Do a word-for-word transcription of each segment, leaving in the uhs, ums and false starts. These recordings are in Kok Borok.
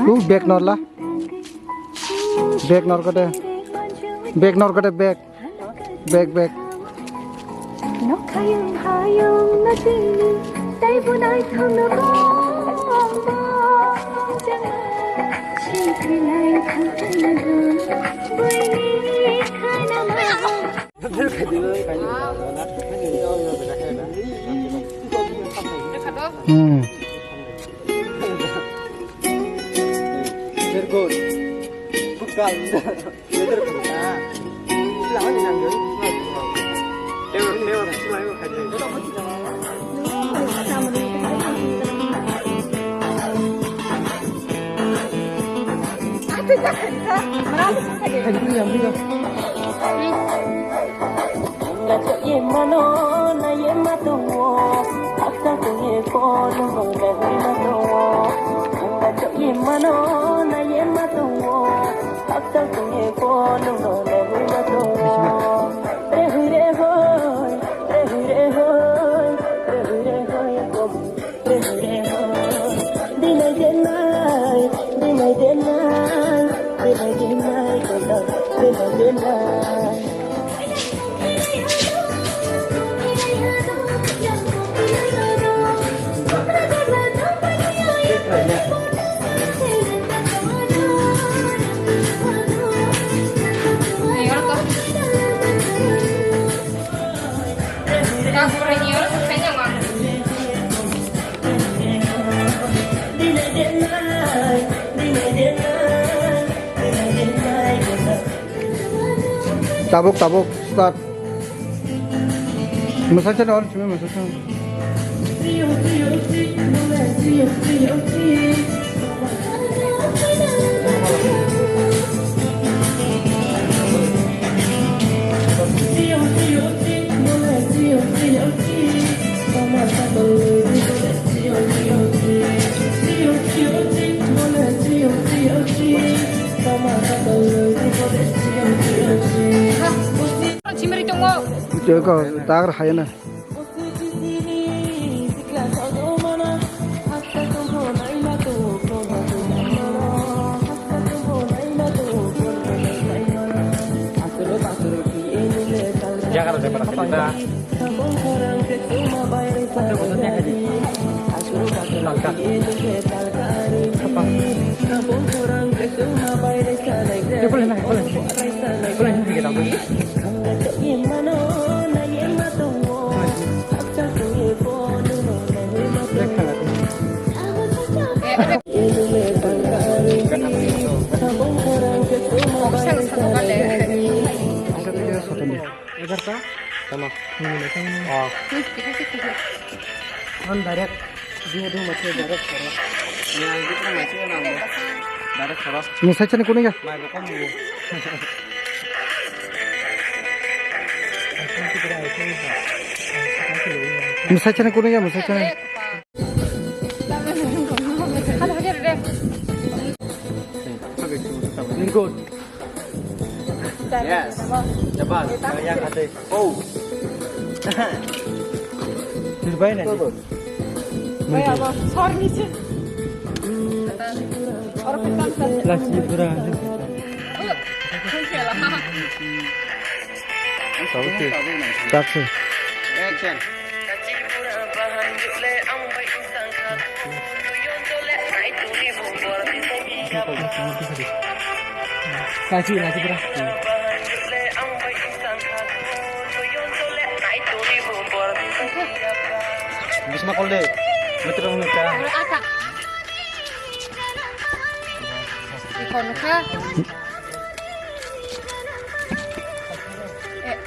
Lu bag norla. Bag norkade. Bag norkade bag. Bag bag. Hmm. Very good. Good girl. Tabuk, tabuk, start. Mwsai chani oro simi mwsai chani. Chimri tongo. Tei ko tagar hayana. Jaga rok jaga rok. Egarta? Tama. Oh. Ang direct, dia tu macam direct soro. Yang kita macam nang. Direct soro. Ni saya cakap kuning ya? Mai bukan bu. Ni saya cakap kuning ya, ni saya cakap. Good. Yes. Jabal. Yang ada. Oh. Turbai na. Bai abo. Sorry sir. Last year pura. Taksi. Action. Kachi, kachi, bro. Bisma kol de. Metro nungka. Ikon ka. Eh.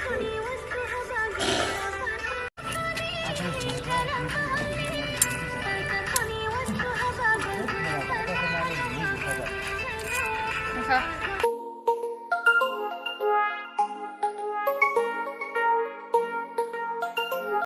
Nungka.